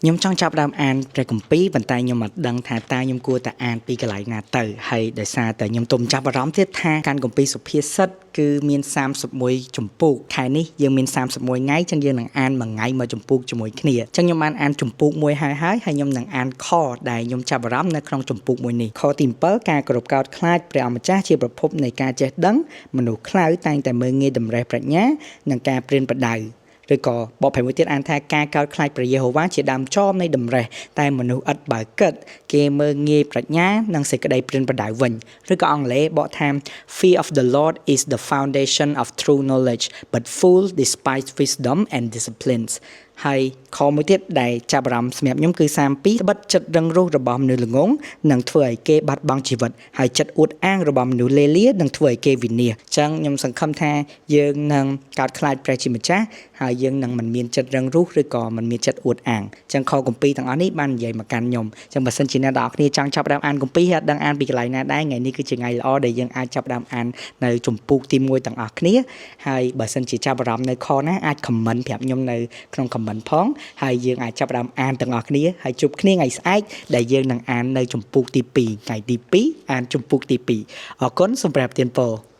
ខ្ញុំចង់ចាប់ផ្ដើមអានព្រះគម្ពីរប៉ុន្តែខ្ញុំមិនដឹងថាតើខ្ញុំគួរតែអានពីកន្លែងណាទៅហើយដោយសារតែខ្ញុំទុំចាប់អារម្មណ៍ទៀតថាការគម្ពីរសុភាសិតគឺមាន31ជំពូកខែនេះយើងមាន31ថ្ងៃចឹងយើងនឹងអានមួយថ្ងៃមួយជំពូកជាមួយគ្នាចឹងខ្ញុំបានអានជំពូកមួយហើយហើយហើយខ្ញុំនឹងអានខដែលខ្ញុំចាប់អារម្មណ៍នៅក្នុងជំពូកមួយនេះខទី7ការគោរពកោតខ្លាចព្រះអម្ចាស់ជាប្រភពនៃការចេះដឹងមនុស្សខ្លៅតែងតែមើលងាយតម្រេះប្រាជ្ញានិងការប្រៀនប្រដៅ ឬក៏បកប្រែមួយទៀតអានថាការកោតខ្លាចព្រះយេហូវ៉ាជាដើមចមនៃតម្រេះតែមនុស្សឥតបើគិតគេមើលងាយប្រាជ្ញានិងសេចក្តីប្រៀនប្រដៅវិញឬក៏អង់គ្លេសបកថា Fear of the Lord is the foundation of true knowledge, but fools despise wisdom and disciplines. ហើយខមួយទៀតដែលចាប់អារម្មណ៍សម្រាប់ខ្ញុំគឺ32ត្បិតចិត្តរឹងរូសរបស់មនុស្សល្ងងនឹងធ្វើឲ្យគេបាត់បង់ជីវិតហើយចិត្តអួតអាងរបស់មនុស្សលេលានឹងធ្វើឲ្យគេវិនាសអញ្ចឹងខ្ញុំសង្ឃឹមថាយើងនឹងកោតខ្លាចព្រះជាម្ចាស់ហើយយើងនឹងមិនមានចិត្តរឹងរូសឬក៏មិនមានចិត្តអួតអាងអញ្ចឹងខគម្ពីរទាំងអស់នេះបាននិយាយមកកាន់ខ្ញុំអញ្ចឹងបើសិនជាអ្នកទាំងអស់គ្នាចង់ចាប់ផ្ដើមអានគម្ពីរហើយអត់ដឹងអានពីកន្លែងណាដែរថ្ងៃនេះគឺជាថ្ងៃល្អដែលយើងអាចចាប់ផ្ដើមអាននៅជំពូកទី1ទាំងអស់គ្នាហើយបើសិនជាចាប់អារម្មណ៍នៅខណាអាច comment ប្រាប់ខ្ញុំនៅក្នុង comment ផងហើយយើងអាចចាប់ផ្ដើមអានទាំងអស់គ្នាហើយជួបគ្នាថ្ងៃស្អែកដែលយើងនឹងអាននៅជំពូកទី2ថ្ងៃទី2អានជំពូកទី2អរគុណសូមព្រះប្រទានពរ។